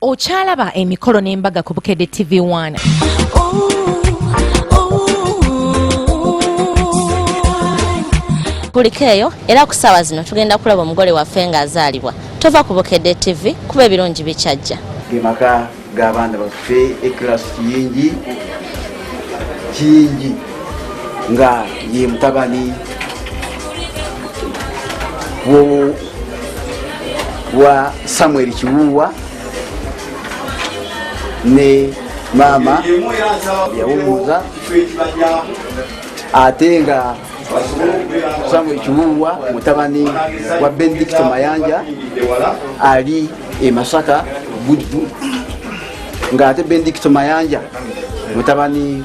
Okyalaba emikolo n'embaga ku Bukedde TV 1. Kuliko eyo era ku ssaawa zino tugenda kulaba omugole waffe ng'azaalibwa. Tova ku Bukedde TV kuba ebirungi bikyajja. Ge maka g'abaana baffe Eclas Kiyingi Kiyingi nga ye mutabani wa Samuel Kiwuuwa ne maama yawumuza ate nga Samuel Kiwuuwa mutabani wa Benedicto Mayanja ali e Masaka Buddu, ng'ate Benedicto Mayanja mutabani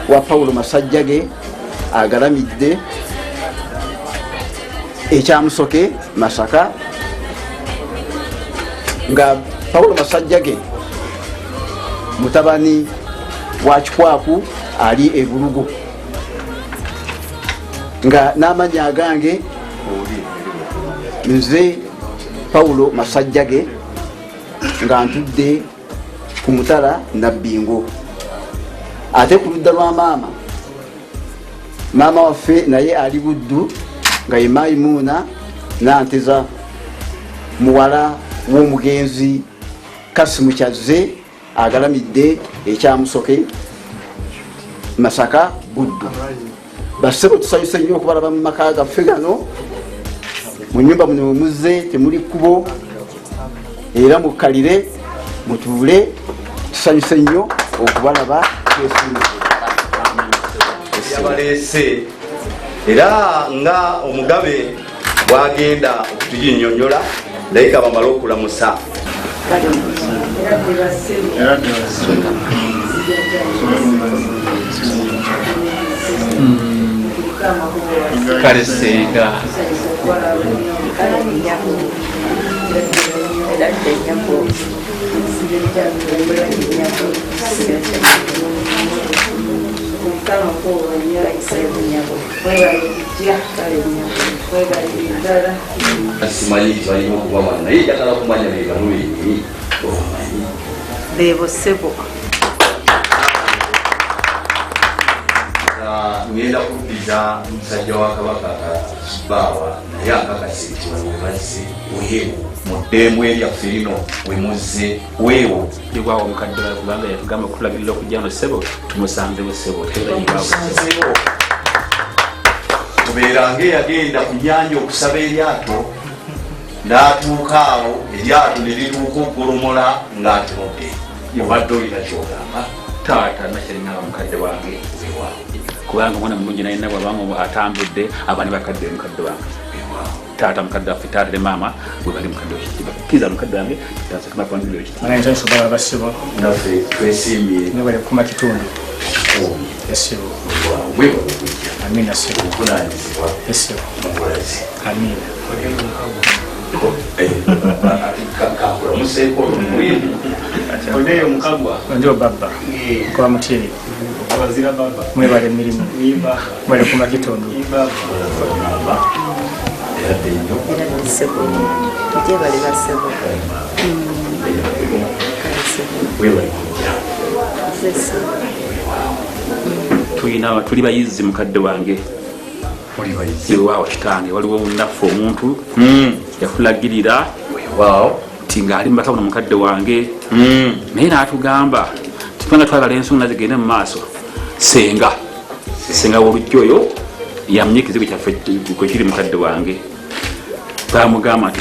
wa Paulo Masajjage agalamidde ekyamusoke Masaka, nga Paulo Masajjage mutabani wa Kikwaku ali e Bulugu, nga n'amannya agange nze Paulo Masajjage nga ntudde ku mutala Nabbingo. Ate ku ludda lwa maama, maama waffe naye ali Buddu nga ye Mayimuuna Nanteza muwala w'omugenzi Kasimu Kyazze agalamidde ekyamusoke Masaka Buddu. Bassebo, tusanyuse nnyo okubalaba mu maka gaffe gano. Mu nyumba muno wemuzze temuli kkubo, era mukkalire mutuule, tusanyuse nnyo okubalaba. Yabaleese era nga omugabe bwagenda okutuginyonyola naye ka bamale okulamusa. Kale senga. Simanyi nti balina okuba wano, naye njagala kumanya be bano bennyini obamanyi. Beebo ssebo. Ngenda kuddiza musajja wa Kabaka Kabbaawa naye akakase nti wano we bazze weewo mu ddembwe lyaffe lino we muzze weewo. Iwaawo mukadde wawe kubanga yatugamba okutulagirira okujja wano ssebo, tumusanzewo ssebo. Tumusanzewo. Tubeera ng'eyagenda ku nnyanja okusaba eryato n'atuuka awo eryato ne lituuka okugolomola ng'atunudde. Obadde olina ky'ogamba? Taata nakyalina mukadde wange kubanga omwana mulungi naye bwabanga atambudde aba ne bakadde mukadde wange taata mukadde waffe taata ne maama bwe bali mukadde wekitiibwa kkiriza mukadde wange taata. Naffe twesiimye. Mwebale kukuma kitundu. Ssebo. Mwebale okujja. Amina ssebo. Obuvunaanyizibwa. Ssebo. Mubulazi. Amina. Kakulamuseeko olumulimu. Oneyo mukagwa. Onjo baba. Kwa mutiri. Wazira baba. Mwebale emirimu. Mwebale kukuma kitundu. Baba. Eradde nnyo. Eradde ssebo. Gyebale bassebo. Webale kujja. Nze ssebo. Tulina tuli bayizi mukadde wange. Muli bayizi. Weewaawo kitange, waliwo munnaffe omuntu yatulagirira Weewaawo. nti ng'ali mu maka muno mukadde wange, naye n'atugamba tubanga twagala ensonga zigende mu maaso, senga senga w'olujja oyo yamunye ekizibu kyaffe kwe kiri mukadde wange. Bamugamba nti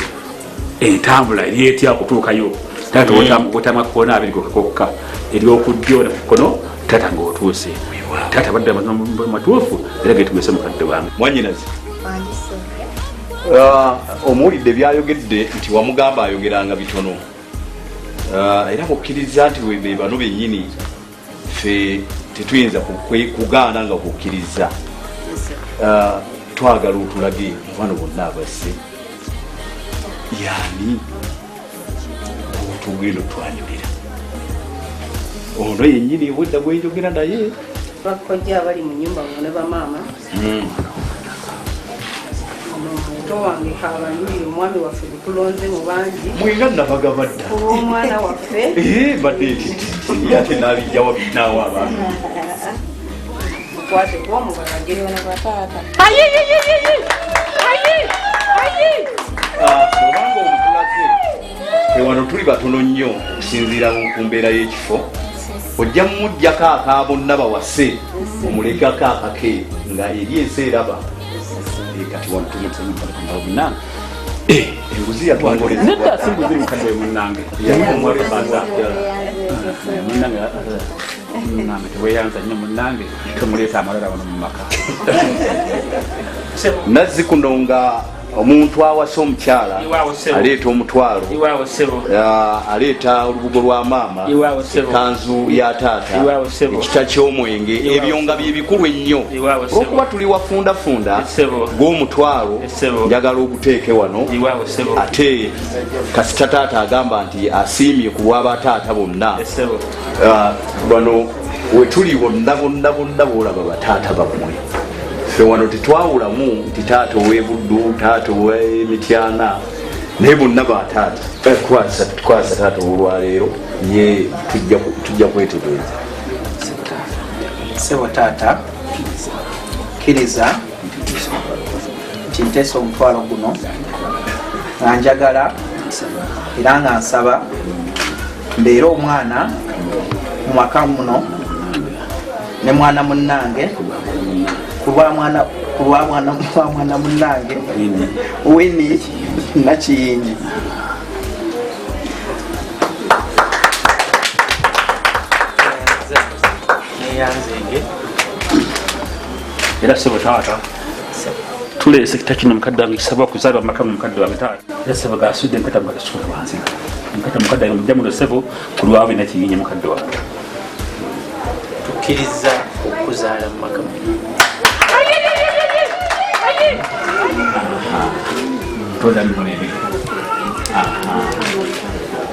entambula eri etya okutuukayo? Taata, otama koona abiri gokka, ery'okuddyo ne kukono, taata ng'otuuse. Taata abadde amazima matuufu era getugese mukadde wange. Mwanyinazi, omuwulidde byayogedde nti wamugamba ayogeranga bitono, era kukkiriza nti be bano bennyini ffe tetuyinza kugaana nga kukkiriza. Twagala otulage mu bano bonna abazze yaani tugenda otwanjulira ono yennyini obwedda gwenjogera naye. Bakojja abali mu nyumba muno ne bamaama. Muto wange kabanjulire omwami waffe gwe mu bangi. Mwenga nabagaba dda. Olw'omwana waffe. Mbadde nti ate n'abijjawa binaawo abantu. Mukwateko mubalage. Obanga omutulaze ewano tuli batono nnyo okusinziira ku mbeera y'ekifo, ojja mumuggyako aka bonna bawase omulekako akake nga eri ensi eraba. Kati wano Munnange, enguzi yatwangoleza. Nedda, si nguzi, mukadde munnange. Munnange, munnange, teweyanza nnyo munnange, tomuleeta amalala wano mu maka. Nazzi kuno nga omuntu awasa omukyala Iwaawo ssebo. aleeta omutwalo, Iwaawo ssebo. Aleeta olubugo lwa maama, Iwaawo ssebo. ekanzu ya taata, Iwaawo ssebo. ekita ky'omwenge. Iwaawo Ebyo nga byebikulu ennyo. Iwaawo ssebo. Olwokuba tuli wafundafunda Ssebo. gw'omutwalo, Ssebo. njagala oguteeke wano. Iwaawo ssebo. Ate kasita taata agamba nti asiimye ku lw'abataata bonna. Ssebo. Bano wetuli bonna bonna bonna boolaba bataata bammwe. Ffe wano tetwawulamu nti taata ow'ebuddu, taata ow'emityana, naye bonna bataata. Kwasa taata ow'olwaleero ye tujja kwetegereza. Ssebo taata, kkiriza nti nteesa omutwalo guno nga njagala era nga nsaba mbeere omwana mu maka muno ne mwana munnange ku lwa mwana munnange Winnie Nakiyingi. Neyanzenge. Era ssebo taata, tuleese ekita kino mukadde wange kisaba okuzaalibwa mumaka mu mukadde wange taata. Era ssebo gasudde enkata mukadde sukula wansi enkata mukadde wange mujja muno ssebo ku lwawe Nakiyingi mukadde wange. Tukkiriza okuzaala mu maka muno. Tonda mikono ebiri.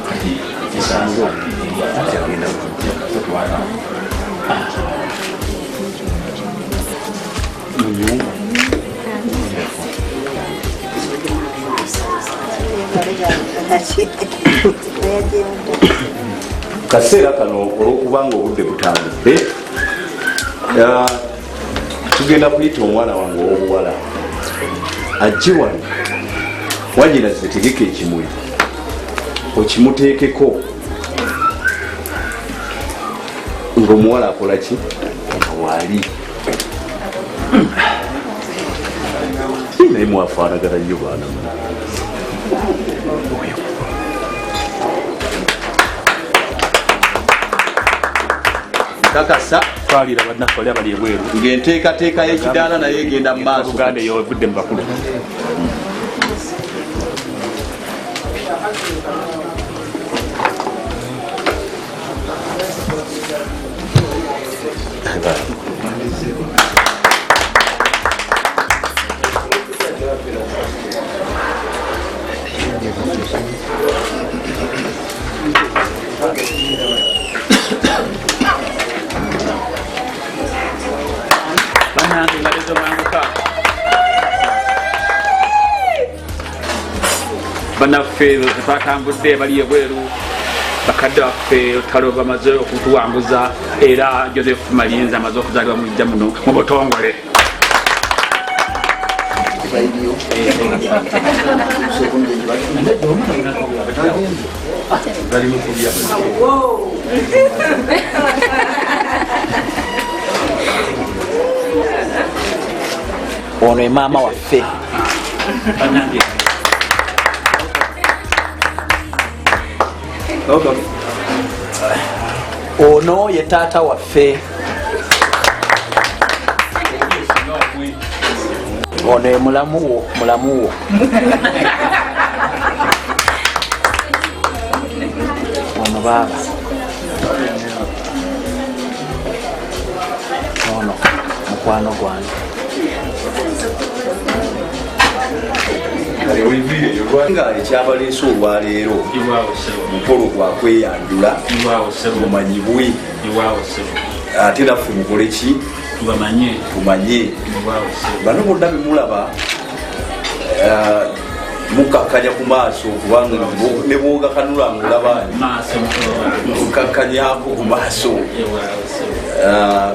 Kati ekisango agenda kutwala mu nyumba. Kaseera kano olwokubanga obudde butambudde, tugenda kuyita omwana wange ow'obuwala ajje wano. Wanyinaze, tegeka ekimuli okimuteekeko ng'omuwala akola ki nga waali. Naye mwafaanagana nnyo baana mwe. Kakasa Twalira bannaffe bali abali ebweru ng'enteekateeka y'ekidaala naye egenda mu maaso. Uganda eyo evudde mu bakulu. Bannange, engalo ez'omwanguka. Bannaffe twatambudde bali ebweru, bakadde baffe olutalo bamaze okutuwanguza, era Joseph Malinzi amaze okuzaalibwa mujja muno mu butongole. Bali mu kulya. Ono ye maama waffe. Bannange. Ono ye taata waffe. Ono ye mulamu wo, mulamu wo. Ono baaba. Ono mukwano gwange. Nga ekyabaleese olwaleero mukolo gwa kweyanjula, mumanyibwe, ate naffe mukole ki? Tubamanye. Tumanye bano bonna bemulaba. Mukakkanya ku maaso, kubanga ne bwogakanula ngaolaba mukakkanyako ku maaso.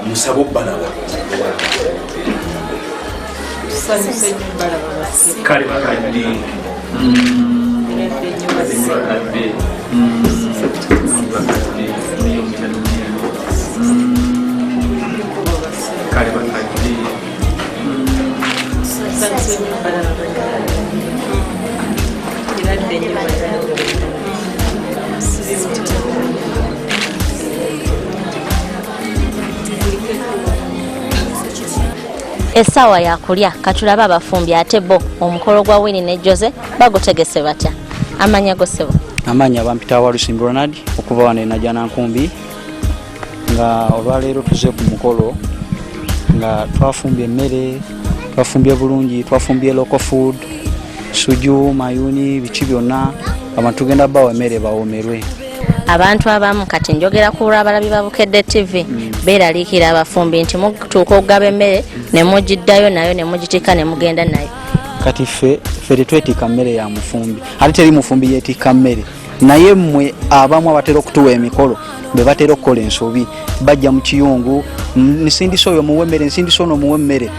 Musabe obbalaba. Kale bakadde, bakadde, kale bakadde. Essaawa yakulya, katulabe abafumbi ate bo omukolo gwa Winnie ne Jose bagutegese batya. Amanya go ssebo? Amanya bampita Walusimbi Ronald okuva wano e Najjanankumbi. Nga olwaleero tuze ku mukolo nga twafumbye emmere, twafumbye bulungi, twafumbye local food, suju, mayuni, biki byonna. Abantu tugenda bawa emmere bawomerwe. Abantu abamu, kati njogera ku lw'abalabi ba Bukedde TV, beeraliikira abafumbi nti mutuuka okugaba emmere ne mugiddayo nayo ne mugitikka ne mugenda nayo. Kati ffe tetwetikka mmere ya mufumbi, ate teri mufumbi yeetikka mmere. Naye mmwe abamu abatera okutuwa emikolo be batera okukola ensobi, bajja mu kiyungu, nsindisa oyo muwe emmere, nsindisa ono muwe emmere.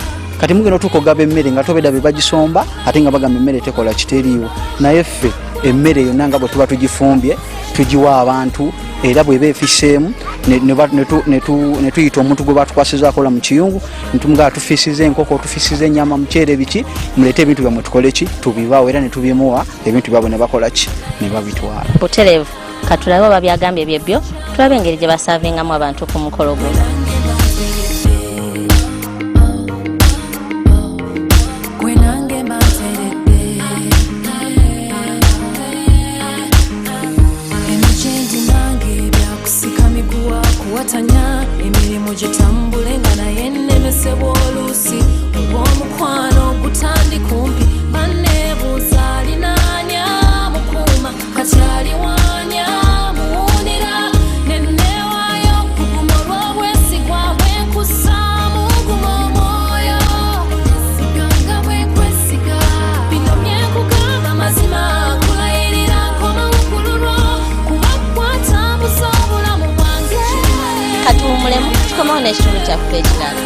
Kati mugenda otuuka ogaba emmere nga tobedda be bagisomba, ate nga bagamba emmere tekola kiteriiwo. Naye ffe emmere yonna nga bwe tuba tugifumbye tugiwa abantu, era bweba efiseemu ne tuyita omuntu gwe batukwasiza akola mu kiyungu netumugamba tufisiza enkoko, tufisiza ennyama, muceere, biki, muleete ebintu byammwe tukole ki, tubibawo, era ne tubimuwa ebintu byabwe ne bakola ki, ne babitwala. Butereevu, katulabe oba byagambye byebyo, tulabe engeri gye basaavingamu abantu ku mukolo guno. Gwe nange mbanteredde emigindi, nange byakusika miguwa kuwatanya emirimu gitambule nga naye nnemesebwa oluusi olw'omukwano gutandi kumpi. Banneebuuza alinaanya mukuuma, kati aliwanya muwunira nenneewaayo okuguma olw'obwesigwa bwenkusaamu guma omwoyo siganga bwenkwesiga. Bino byenkugamba mazima, kulayirira nkomawo ku lulwo kuba kwatambuza obulamu bwange. Katuwumulemu, tukomawo n'ekitundu kyaffe ekirala.